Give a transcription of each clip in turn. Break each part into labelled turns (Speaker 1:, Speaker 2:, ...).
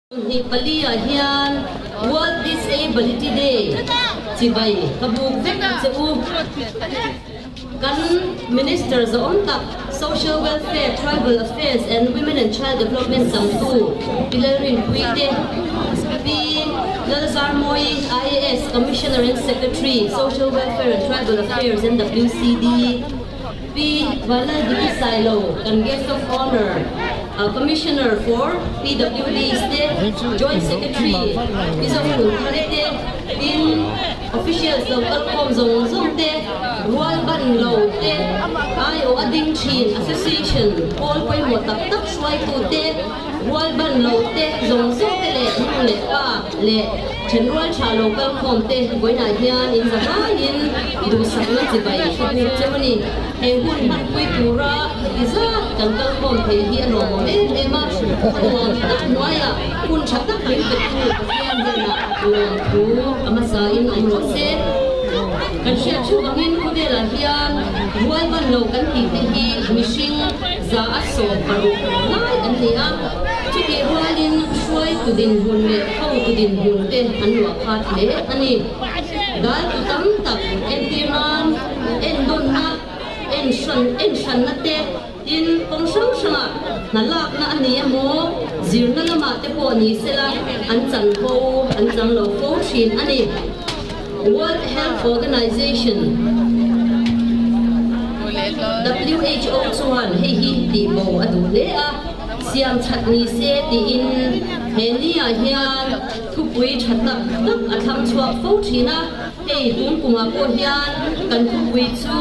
Speaker 1: Hnih pali ah hian World Disability Day chibai ka buk vek a che u. Kan Minister zawm tak Social Welfare, Tribal Affairs and Women and Child Development changtu Pi Lalrinpuii te, Pi Lalzarmawii IAS Commissioner and Secretary, Social Welfare and Tribal Affairs NWCD, Pi Vanlaldiki Sailo kan Guest of Honour, Commissioner for PWDs te, Joint Secretary Pi Zohmun Thari te, tin Officials lo kal khawm zawng zawng te, rual ban lo te, aiawh a ding thin Association pawl pawimawh tak tak hruaitu te, rual ban lo te zawng zawng te leh nu leh pa leh thenrual tha lo kal khawm te vawiinah hian in za vaiin duhsakna chibai ka buk cheu a ni. He hun hmanpui tura heti zat kan kal khawm thei hi a lawmawm em em a, khuam tak hnuaiah hun tha tak min petu Pathian hnenah lawmthu a hmasain awm rawh se. Kan hriat theuh angin khawvelah hian rual ban lo kan tih te hi mihring 160 lai an ni a, chutih rualin hruaitu dinhmun leh hotu dinhmun te an luah khat hle a ni. Daltu tam tak entir nan endawnna, enhran enhranna te tin kawng hrang hrangah hna lakna a ni emaw zirna lamah te pawh ni sela an chan fo an chang lo fo thin a ni. World Health Organization, WHO, chuan hei hi tihbo a duh hle a, siam that ni se tiin he ni-ah hian thupui tha tak tak a thlang chhuak fo thin a. Hei tun kumah pawh hian kan thupui chu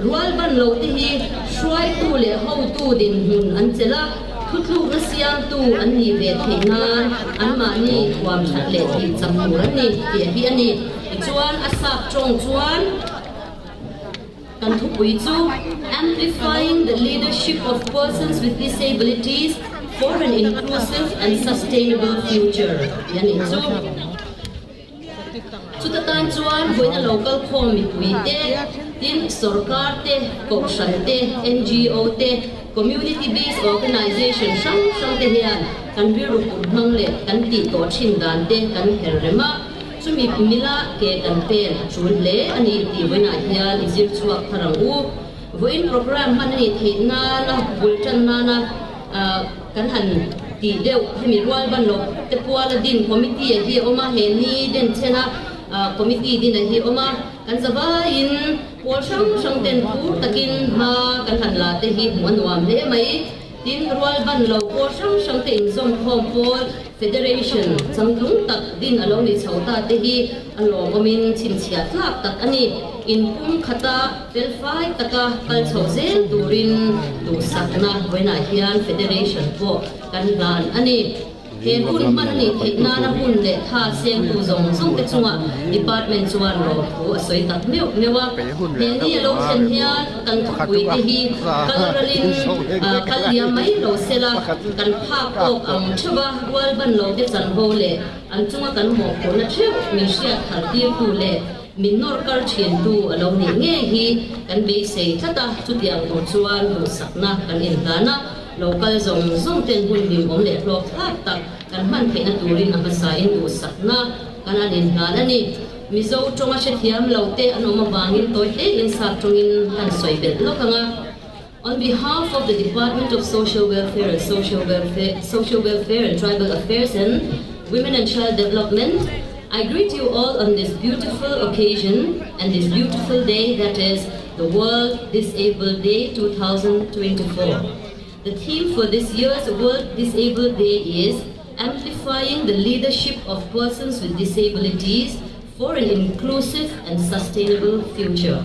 Speaker 1: rual ban lo te hi hruaitu leh hotu dinhmun an chelh a, Thutlukna siamtu an nih ve theih nan anmahni thuam that leh tih chak tur an ni tih hi a ni. Tichuan a sap tawng chuan kan thupui chu Amplifying the Leadership of Persons with Disabilities for an Inclusive and Sustainable Future tih a nih chu. Chuta tan chuan vawiina lo kal khawm mipui te, tin sorkar te, kohhran te, NGO te, Community Based Organization hrang hrang te hian kan rilru put hmang leh kan tih tawh thin dan te kan her rem a, chumi mila ke kan pen a tul hle a ni tih vawiinah hian i zir chhuak thar ang u. Vawiin program hman a nih theih nana bul tan nana Kan han tih deuh hemi rual ban lo te puala din committee a hi a awm a, he ni den chhena committee din a hi a awm a, kan zavaiin pawl hrang hrang ten phur takin hma kan han la te hi hmuh a nuam hle mai. Tin, rual ban lo pawl hrang hrang te inzawm khawm pawl federation changtlung tak din a lo ni chho ta te hi a lawmawmin chhinchhiah tlak tak a ni. Inpum khata Felfai taka kal chho zel turin duhsakna vawiinah hian Federation pawh kan hlan a ni. He hun hman a nih theih nana hun leh tha sengtu zawng zawng te chungah Department chuan rawthu a sawi tak meuh meuh a. He ni a lo thlen hian kan thupui te hi kal ralin kal liam mai lo sela kan phak tawk ang theuh a, rual ban lo te chanvo leh an chunga kan mawhphurhna theuh min hriat thar tirtu leh Min nawr kar thiantu a lo nih ngei hi kan beisei tlat a, chutiang tur chuan duhsakna kan inhlan a, lo kal zawng zawng ten hun hlimawm leh hlawk thlak tak kan hman theihna turin a hmasain duhsakna kan an inhlan a ni. Mizo tawnga hrethiam lo te an awm avangin tawi tein sap tawngin kan sawi belh lawk ang a. On behalf of the Department of Social Welfare and Social Welfare, Social Welfare and Tribal Affairs and Women and Child Development, I greet you all on this beautiful occasion and this beautiful day that is the World Disabled Day 2024. The theme for this year's World Disabled Day is Amplifying the Leadership of Persons with Disabilities for an Inclusive and Sustainable Future.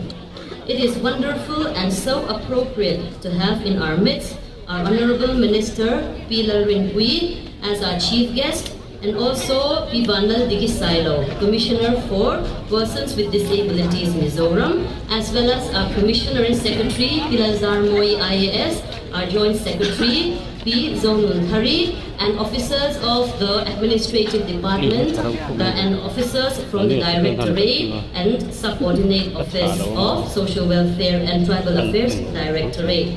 Speaker 1: It is wonderful and so appropriate to have in our midst our Honorable Minister P. Lalrinpuii as our chief guest and also P. Vanlal Digisailo, Commissioner for Persons with Disabilities Mizoram, as well as our Commissioner and Secretary P. Lalzarmawii IAS, our Joint Secretary P. Zonunthari, and officers of the Administrative Department the, and officers from the Directorate and Subordinate Office of Social Welfare and Tribal Affairs Directorate.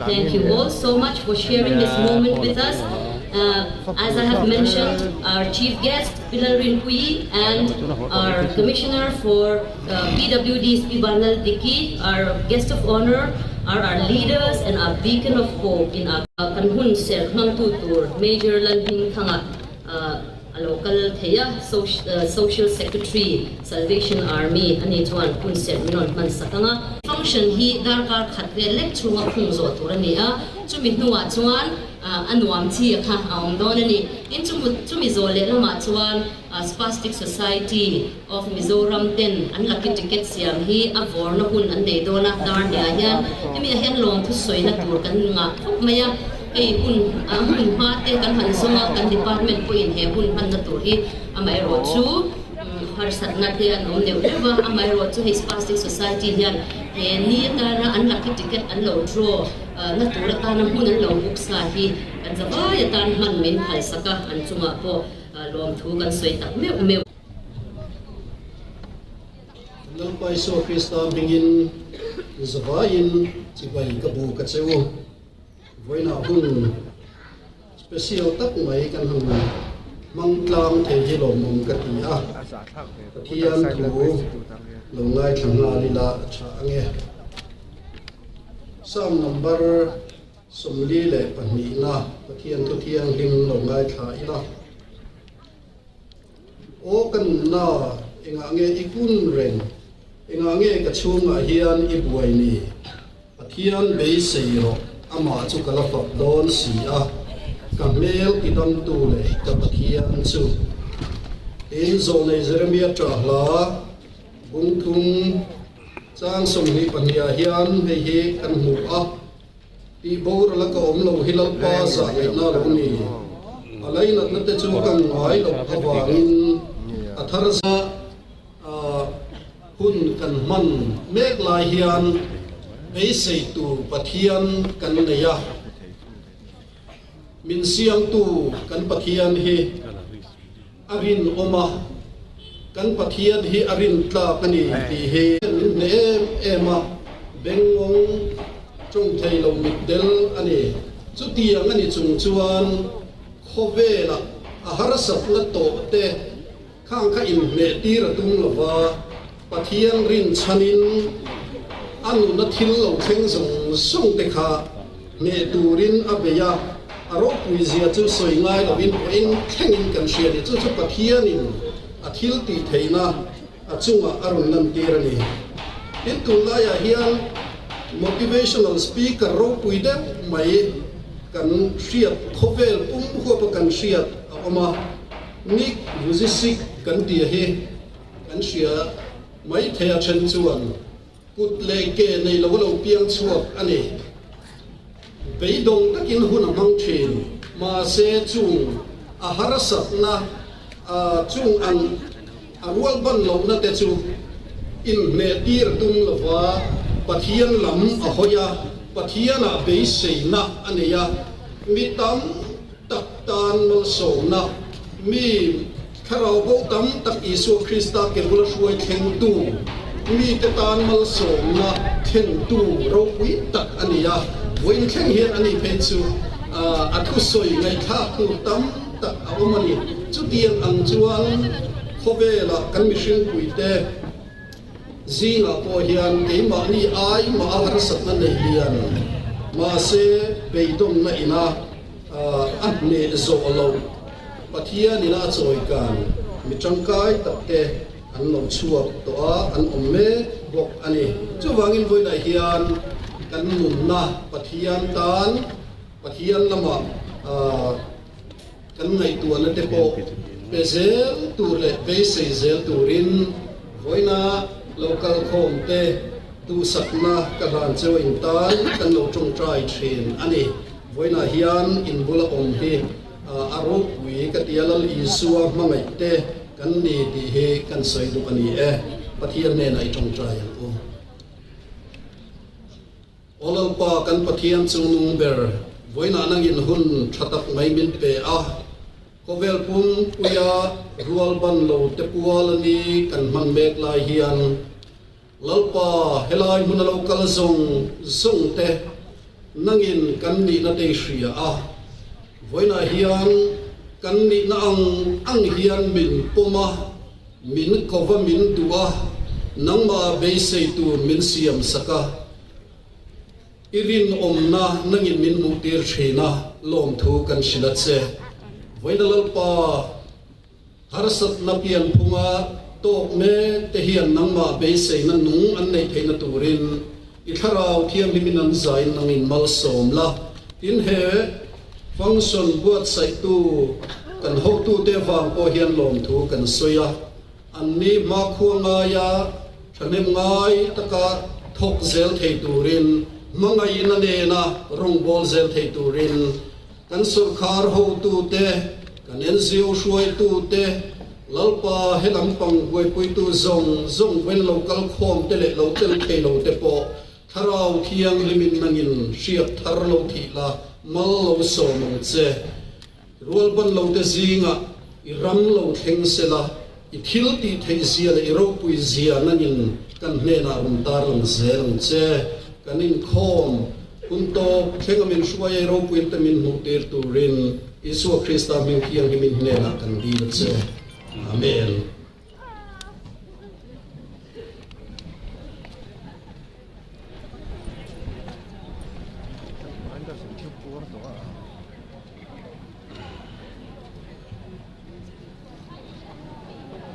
Speaker 1: Thank you all so much for sharing this moment with us. As I have mentioned, our chief guest, Pi Lalrinpuii and our commissioner for PWDs, Pi Vanlaldiki, our guest of honor are our leaders and our beacon of hope in our kan hun serh hmangtu tur Major Lalhmingthanga a lo kal thei a, Social Secretary, Salvation Army a ni chuan hun serh min rawn hman sak ang a. Function hi darkar khat vel lek chhunga khung zawh tur a ni a, chumi hnuah chuan a nuam chi a kha a awm dawn a ni. Tin, chumi zawh leh lamah chuan Spastic Society of Mizoram ten an lucky ticket siam hi a vawrna hun an nei dawn a, dar hniah hian hemi ah hian lawmthu sawina tur kan ngah khawp mai a, hei hun a hun hma te kan han zawng a, kan department pawhin he hun hmanna tur hi amaherawh chu harsatna te an awm neuh neuh va, amaherawh chu hei Spastic Society hian he ni atana an lucky ticket an lo draw na tur atana hmun an lo book sa hi kan zavai atan hman min phalsak a, an chungah pawh lawmthu kan sawi tak meuh meuh.
Speaker 2: Lalpa Isua Krista hmingin zavaiin chibai ka bu ka che u. Vawiinah hun special tak mai kan han hmang tlang thei hi lawmawm ka ti a, Pathian thu lo ngaithla nghal ila a tha ange. Psalm number 42na Pathian thu thianghlim lo ngaithla ila. Aw ka nunna, engah nge i kun reng? Engah nge ka chhungah hian i buai ni? Pathian beisei rawh, amah chu ka la fak dawn si a, ka hmel ti damtu leh ka Pathian chu. Tin, Zawlnei Jeremia ṭah hla bungthum chang 22ah hian hei hi kan hmu a. Tih boral a ka awm lo hi Lalpa zah ngaihna lo ni. A lainatna te chu ka ngai loh avangin a thar zah hun kan hman mek lai hian beisei tur Pathian kan nei a. Min siamtu kan Pathian hi a rinawm a, kan Pathian hi a rintlak a ni tih hi min hneh em em a, bengngawng tawng thei lo mitdel a ni. Chutiang a ni chung chuan khawvelah a harsatna tawh te khang kha inhneh tir a tum lo va, Pathian rinchhanin a nuna thil lo thleng zawng zawng te kha Hneh turin a bei a, a ropui zia chu sawi ngai lovin pawhin thlengin kan hria ni. Chu chu Pathianin a thil tih theihna a chungah a rawn lantir a ni. Tin, tunlaiah hian motivational speaker ropui deuh mai kan hriat, khawvel pum huapa kan hriat a awm a, Nick Vujicic kan tih hi kan hria maithei a then chuan. Kut leh ke nei lo a lo piang chhuak a ni. Beidawng takin hun a hmang thin. Mahse chung a harsatna chung ang a rual ban lohna te chu inhneh tir a tum lova, Pathian lam a hawi a, Pathianah beiseina a nei a, mi tam tak tan malsawmna, mi Thlarau bo tam tak Isua Krista ke bula hruai thlengtu, mite tan malsawmna thlentu ropui tak a ni a. Vawiin thleng hian ani phei chu a thusawi ngaihthlak tur tam tak a awm a ni. Chutiang ang chuan khawvelah kan mihringpuite zingah pawh hian keimahni ai mah a harsatna nei lian mahse beidawnna ina a hneh zawh loh Pathianin a chawikan mi tangkai takte an lo chhuak tawh a, an awm mek bawk a ni. Chuvangin vawiinah hian kan nunna Pathian tan, Pathian lamah kan ngaihtuahna te pawh pe zel tur leh beisei zel turin vawiina lo kalkhawm te duhsakna ka hlan cheu in tan kan lo tawngtai thin a ni. Vawiinah hian in bula awm hi A ropui ka tia Lal Isua hmangaih te kan ni tih hi kan sawi duh a ni e. Pathian hnenah i tawngtai ang u. Aw Lalpa kan Pathian chungnung ber, vawiinah nangin hun tha tak mai min pe a, khawvel pum puia rual ban lo te pual a ni kan hman mek lai hian Lalpa, helai hmun a lo kal zawng zawng te nangin kan nihna te i hria a. Vawiinah hian kan nihna ang ang hian min pawm a, min ko va min duh a, nangmah beisei tur min siam sak a. I rinawmna nangin min hmuhtir thin a, lawmthu kan hrilh a che. Vawiina Lalpa, harsatna pianphunga tawk mek te hian nangmah beiseina nung an neih theihna turin i thlarau thianghlimin an zain nangin malsawm la. Tin, he function buatsaihtu kan hotute vang pawh hian lawmthu kan sawi a. Anni hmakhua ngaia thahnem ngai taka thawk zel thei turin, hmangaihna nena rawngbâwl zel thei turin kan sawrkhar hotute, kan NGO hruaitute, Lalpa he lampang buaipuitu zawng zawng ven lo kal khawmte leh lo tel thei lote pawh Thlarau Thianghlimin nangin hriat thar lo thih la, mal lo sawm ang che. Rualban lote zingah i ram lo thleng sela, i thil tih theih zia leh i ropui zia nangin kan hnenah rawn tarlang zel ang che. Kan inkhawm hun tawp thlenga min hruai ei ropuiin te min hmuhtir turin Isua Krista hming thianghlimin hnenah kan dil a che. Amen.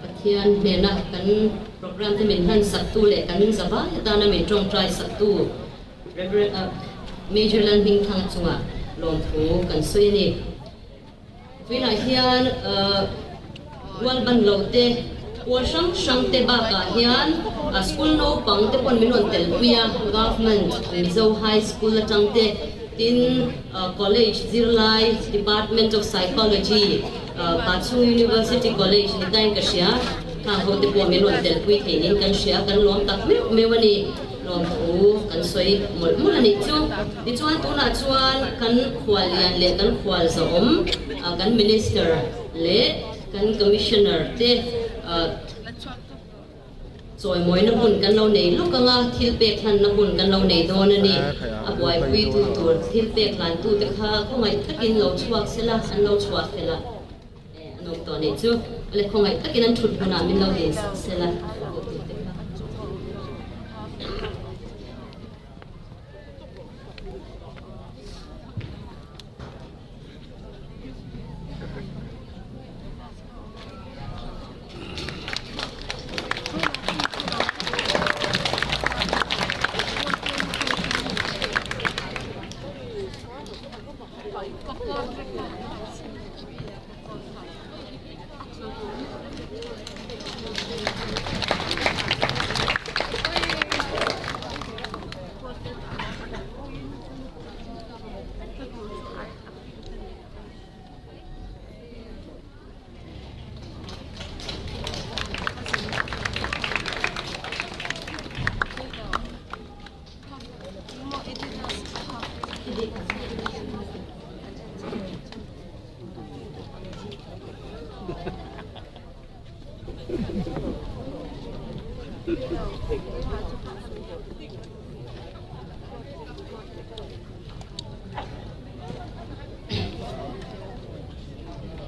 Speaker 1: Pathian hnena kan program te min hlan saktu leh kan zavai atana min tawngtai saktu Rev. Major Lalhmingthanga chungah lawmthu kan sawi a ni. Vawiinah hian rualban lo te, pawl hrang hrang te bakah hian school naupang te pawn min rawn telpui a, Government Mizo High School atang te, tin College zirlai Department of Psychology Pachhung University College ni tain ka hria, khang ho te pawh min rawn telpui thei niin kan hria, kan lawm tak meuh meuh a ni. Lawmthu kan sawi mawlh mawlh a nih chu. Tichuan tunah chuan kan khual lian leh kan khual zawhawm kan Minister leh kan Commissioner te chawimawina hun kan lo nei lawk ang a, thil pek hlanna hun kan lo nei dawn a ni. A buaipuitu tur thil pek hlantute kha khawngaih takin lo chhuak sela, an lo chhuah fel a. An awm tawh nih chu le khawngaih takin an thut hmunah min lo din sak sela hotute kha.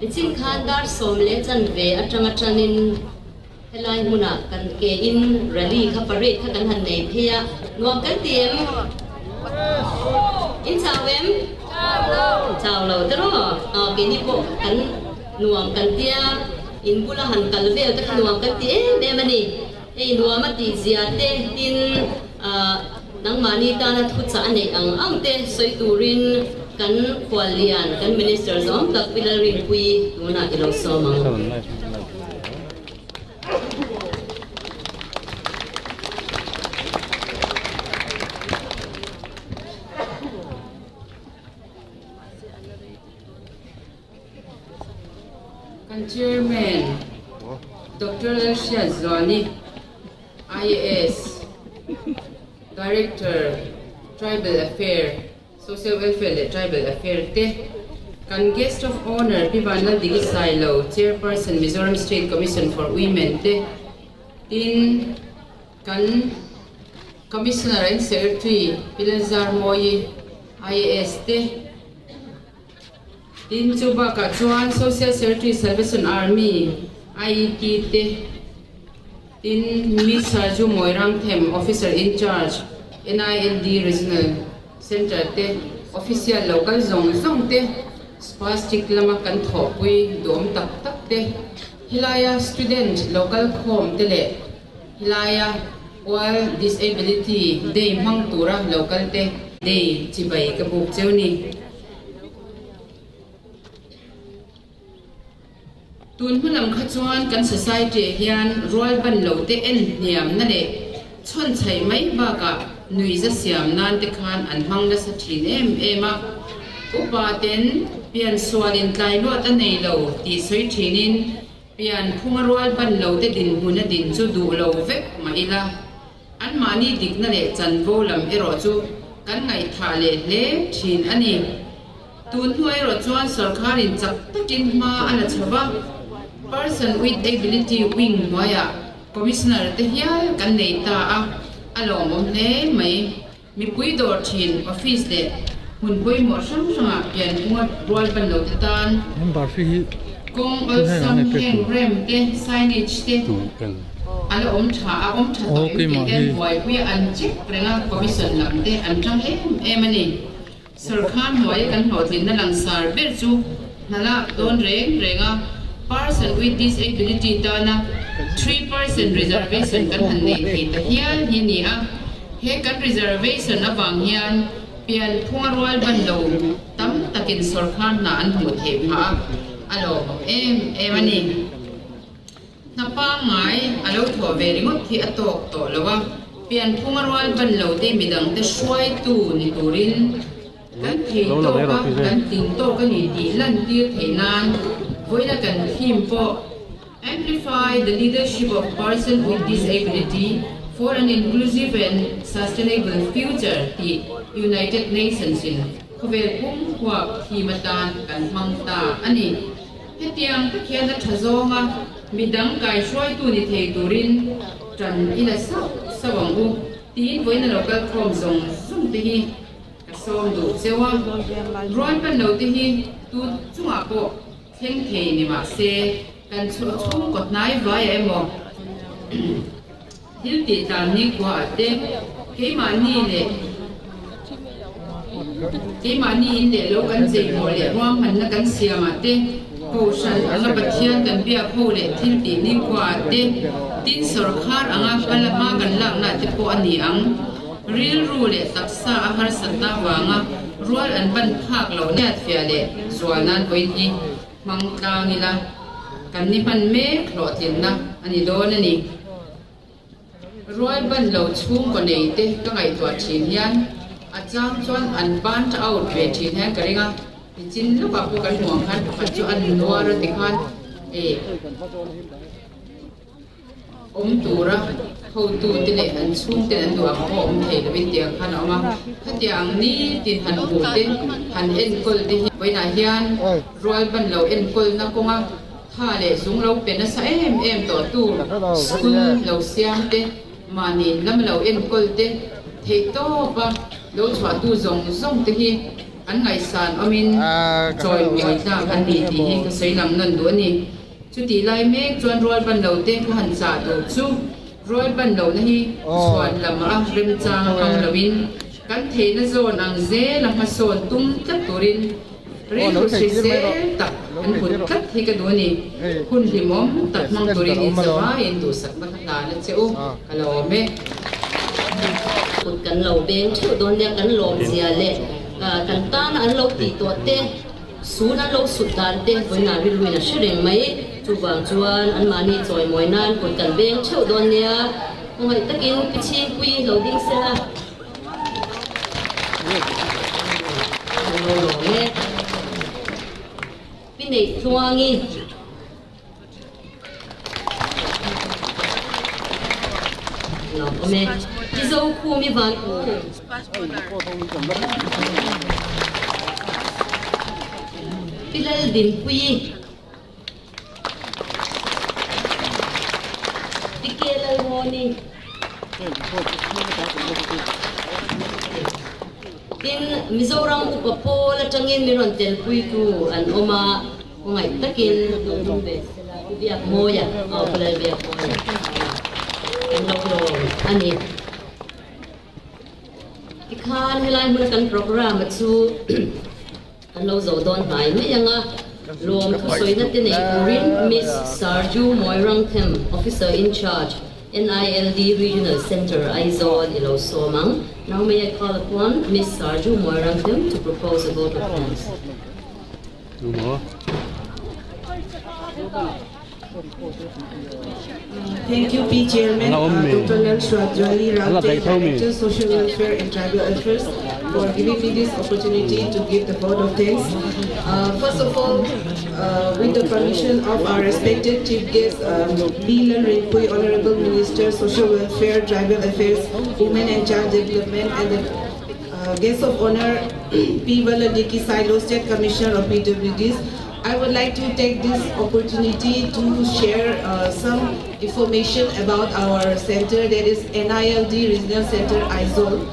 Speaker 1: Nichin khan dar 10:15 atanga tanin helai hmunah kan ke in rally kha parade kha kan han nei phei a, nuam kan ti em? In chau em? Chau lo te rawh. Aw keini pawh kan nuam kan tia, in bula han kal vel te kha nuam kan ti em em a ni. Hei nuam a tih zia te tin nangmahni tana thuchah a neih ang ang te sawi turin kan khuallian kan Minister zawng tak Pi Lalrinpuii tunah i lo sawm ang.
Speaker 3: Kan Chairman Doctor Lalhriatzuani, IAS, Director, Tribal Affair, Social Welfare leh Tribal Affair te, kan Guest of Honour Pi Vanlaldiki Sailo, Chairperson, Mizoram State Commission for Women te, tin kan Commissioner and Secretary Pi Lalzarmawii, IAS te, Tin, chu bakah chuan Social Secretary Salvation Army, IET te, tin Miss Sarju Moirangthem, Officer in Charge, NILD Regional Centre te, Official local zawng zawng te, Spastic lama kan thawhpui duhawm tak tak te, helaia student local khawm te leh helaia World Disability Day hmang tura local te Day chibai ka buk cheu ni. Tun hma lam kha chuan kan society ah hian rual ban lo te en hniam na leh chhawn chhaih mai bakah nuihza siam nan te khan an hmang nasa thin em em a. Upa ten pian sual in tlai luat a nei lo tih sawi thin in pian phunga rual ban lo te dinhmun a din chu duh lo vek mah ila. Anmahni dikna leh chanvo lam erawh chu kan ngaihthah leh hle thin a ni. Tun hnu erawh chuan sorkarin chak takin hma a la chho va, Person with Ability Wing hnuaiah Commissioner te hial kan nei ta a, a lawmawm hle mai. Mipui dawr thin office leh hmun pawimawh hrang hrangah pianphunga rual ban lo te tan kawng awlsam heng ramp te, signage te a la awm tha a, awm tha tawh em tih te an buaipui a, an check reng a, commission lam te an tang em em a ni. Sorkar hnuaia kan hlawhtlinna langsar ber chu hna lak dawn reng reng a, person with disability tana 3% reservation kan han nei thei ta hial hi a ni a. He kan reservation avang hian pian phunga rual ban lo tam takin sorkar hna an hmuh theih phah a, a lawmawm em em a ni. Hna pangngai a lo thawh ve ringawt hi a tawk tawh lo a, pian phunga rual ban lo te midangte hruaitu ni turin kan thei tawk a, kan tling tawk a ni tih lantir theih nan vawiina kan theme pawh Amplify the leadership of person with disability for an inclusive and sustainable future tih United Nations in khawvel pum huap theme atan kan hmang ta a ni. Hetiang tak hian a tha zawnga midang kaihruaitu ni thei turin tan i la sauh sauh ang u tiin vawiin a lo kal khawm zawng zawng te hi ka sawm duh cheu a. Rual pan lo te hi tu chungah pawh thleng thei ni mah se kan chhungkaw hnai vaiah emaw Thil tih tlan ni khuaah te keimahni leh keimahni in leh lo kan cheihmawh leh ruahmanna kan siamah te, Kohhran anga Pathian kan biak ho leh thil tih ni khuaah te, tin sawrkhar anga hma hma kan laknah te pawh a ni ang. Rilru leh taksa a harsatna avanga rual an ban phak loh hriatfiah leh zual nan vawiin hi Hmang tlang ila, kan ni hman mek hlawhtlinna a ni dawn a ni. Rual ban lo chhungkaw nei te ka ngaihtuah thin hian a chang chuan an burnt out ve thin hian ka ring a, nichin lawkah pawh kan hmuh ang khan pakhat chu a nuar a ti khan eh. Awm tura hotute leh an chhungten an duh ang pawh awm thei lovin tiang khan a awm a. Khatiang nitin han hmuh te, han enkawl te hi vawiinah hian rual ban lo enkawlna kawnga tha leh zung lo pe nasa em em tawh tu school lo siam te, mahni lam lo enkawl te, theihtawpa lo chhuahtu zawng zawng te hi an ngaihsan awmin chawimawi tlak an ni tih hi ka sawi lang nawn duh a ni. Chutih lai mek chuan rual ban lo te ka han chah duh chu rual ban lohna hi chhuan lam a remchang a hmang loin kan theihna zawn ang zel a hmasawn tum tlat turin rilru hrisel tak an put tlat hi ka duh a ni. Hun hlimawm tak hmang turin inzavaiin duhsakna ka hlan a che u, ka lo awm e.
Speaker 1: Kut kan lo beng theuh dawn nia, kan lawmzia leh kan tana an lo tih tawh te. Sun an lo sut dan te vawiinah rilruin a hre reng mai. Chuvang chuan anmahni chawimawi nan kut kan beng theuh dawn nia. Hmangaih takin Pi Chhingpui lo ding sela. Kan lo lawm e. Pi Neihtluangi. Lawm awm e. Pi Zokhumi van Pi Laldinpuii. Pi Ke Lalngawni. Tin, Mizoram upa pawl atangin min rawn telpuitu an awm a, khawngaih takin lo dum ve sela, Pu Biakmawia, aw Pu Lalbiakmawia, kan lo lawm a ni. Tikhan helai hmuna kan programme chu kan lo zo dawn hnai mai ang a, lawm thusawina te nei turin Miss Sarju Moirangthem, Officer in Charge, NILD Regional Centre, Aizawl i lo sawm ang. Now may I call upon Miss Sarju Moirangthem to propose a vote of thanks.
Speaker 4: Thank you, P. Chairman, Dr. Lalhruatzuali Ralte, Director, Social Welfare and Tribal Affairs, for giving me this opportunity to give the vote of thanks. First of all, with the permission of our respected Chief Guest, P. Lalrinpuii, Honorable Minister, Social Welfare, Tribal Affairs, Women and Child Development, and the Guest of Honor, P. Vanlaldiki Sailo, State Commissioner of PWDs, I would like to take this opportunity to share some information about our center, that is NILD Regional Center Aizawl.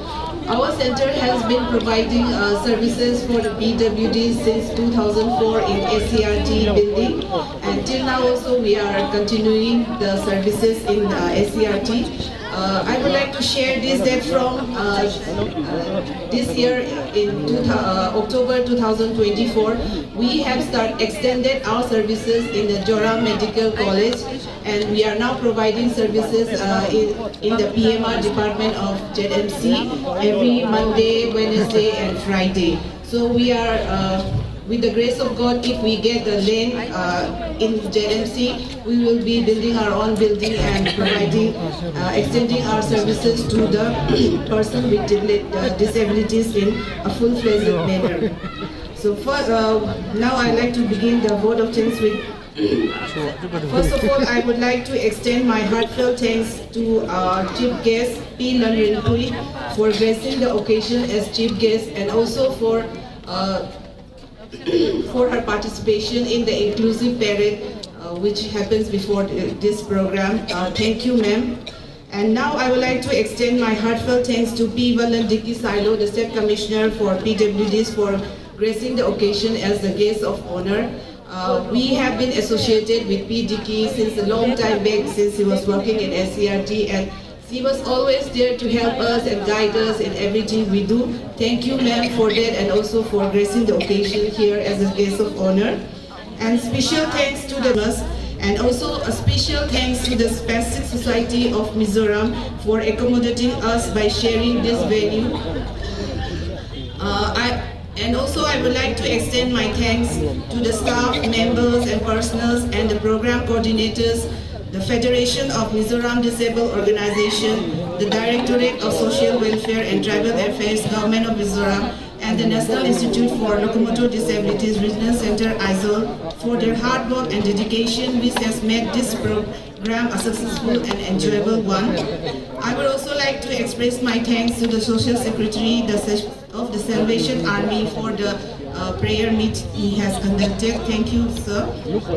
Speaker 4: Our center has been providing services for the PWDs since 2004 in SCRT building, and till now also we are continuing the services in SCRT. I would like to share this that from this year in October 2024, we have extended our services in the Joram Medical College, and we are now providing services in the PMR department of ZMC every Monday, Wednesday, and Friday. So we are, with the grace of God, if we get the land in ZMC, we will be building our own building and extending our services to the person with disabilities in a full-fledged manner. So now I'd like to begin the vote of thanks with, first of all, I would like to extend my heartfelt thanks to our chief guest, P. Lalrinpuii, for gracing the occasion as chief guest, and also for her participation in the inclusive parade, which happens before this program. Thank you, ma'am. And now I would like to extend my heartfelt thanks to P. Vanlaldiki Sailo, the State Commissioner for PWDs, for gracing the occasion as the guest of honor. We have been associated with P. Diki since a long time back, since he was working in SCRT, and she was always there to help us and guide us in everything we do. Thank you, ma'am, for that, and also for gracing the occasion here as a guest of honor. And special thanks to the us, and also a special thanks to the Spastic Society of Mizoram for accommodating us by sharing this venue. And also I would like to extend my thanks to the staff, members and personnel and the program coordinators, the Federation of Mizoram Disabled Organization, the Directorate of Social Welfare and Tribal Affairs, Government of Mizoram, and the National Institute for Locomotor Disabilities Regional Center, Aizawl, for their hard work and dedication, which has made this program a successful and enjoyable one. I would also like to express my thanks to the Social Secretary of the Salvation Army for the prayer meet he has conducted. Thank you, sir.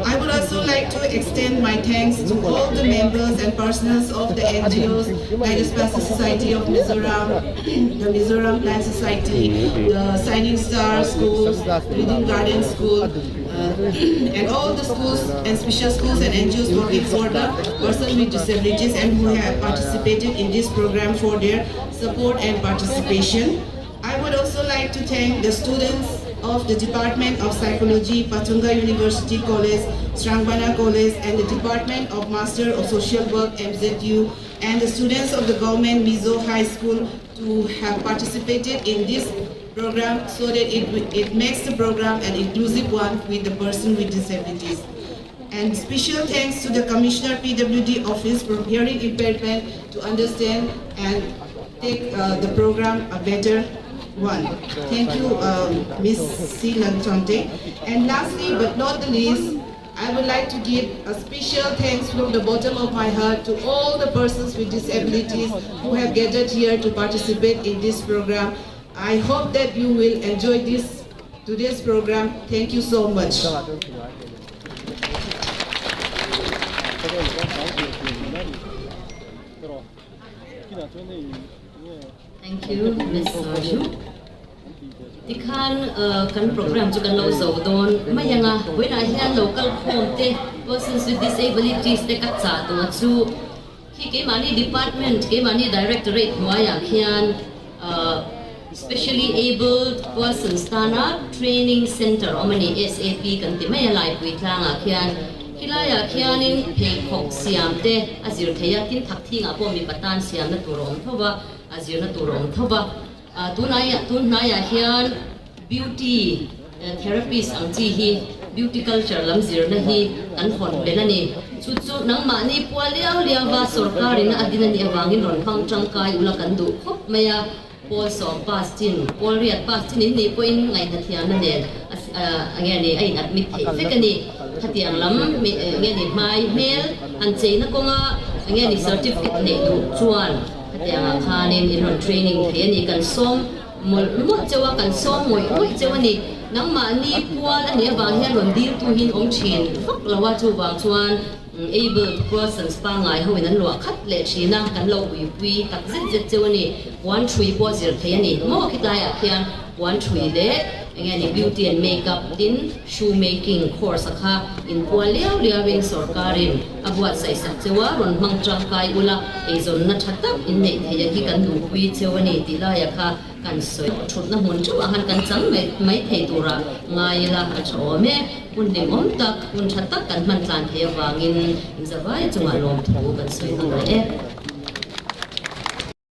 Speaker 4: I would also like to extend my thanks to all the members and personnel of the NGOs, like the Spastic Society of Mizoram, the Mizoram Blind Society, the Shining Star Schools, Reading Garden School, and all the schools and special schools and NGOs working for the person with disabilities and who have participated in this program for their support and participation. I would also like to thank the students of the Department of Psychology, Pachhunga University College, Hrangbana College, and the Department of Master of Social Work, MZU, and the students of the Government Mizo High School to have participated in this program so that it makes the program an inclusive one with the person with disabilities. And special thanks to the Commissioner PWD Office for Hearing Impairment to understand and take the program a better one. Thank you, Miz C. Lanchonte. And lastly, but not the least, I would like to give a special thanks from the bottom of my heart to all the persons with disabilities who have gathered here to participate in this program. I hope that you will enjoy this today's program. Thank you so much.
Speaker 1: Thank you, Miz Sarju. Tikhan kan program chu kan lo zo dawn mai ang a, vawiinah hian lo kal khawm te, persons with disabilities te ka chah duh a chu khi keimahni department, keimahni directorate hnuaiah khian specially abled persons tana training centre awm a ni, SAP kan ti mai a Laipui tlangah khian. Khilaiah khianin pheikhawk siam te a zir thei a, tin thakthingah pawh mipa tan siamna tur a awm tho va, a zirna tur a awm tho va. Tunaiah tun hnaiah hian beauty therapist ang chi hi beauty culture lam zirna hi kan hawn belh a ni. Chu chu nangmahni pua liau liau va sorkarin a din a nih avangin rawn hmang tangkai ula kan duh khawp mai a. Pawl sawm pass chin, pawl riat pass chin in nih pawhin ngaihhnathiamna nen a nge ni a in admit theih vek a ni. Khatiang lam nge ni hmai hmel han cheina kawnga nge ni certificate neih duh chuan Hetiangah khanin in rawn training thei a ni, kan sawm mawlh mawlh cheu a, kan sawm ngawih ngawih cheu a ni. Nangmahni pual a nih avang hian rawn diltu hi in awm thin vak lo a, chuvang chuan abled persons pangngai ho in an luah khat leh thin a, kan lo uipui tak zet zet cheu a ni. Puan thui pawh zir thei a ni maw khitlaiah khian puan thui leh eng nge ni beauty and makeup tin shoe making course a kha inpual liau liauin sorkarin A buatsaih sak cheu a, rawn hmang tangkai ula, eizawnna tha tak in neih theih a hi kan duhpui cheu a ni tih laia kha kan sawi thutna hmun theuhah khan kan chang mai mai thei turah ngai ila a tha awm e. Hun hlimawm tak, hun tha tak kan hman tlan theih avangin inzavai chungah lawmthu kan sawi nawn leh e.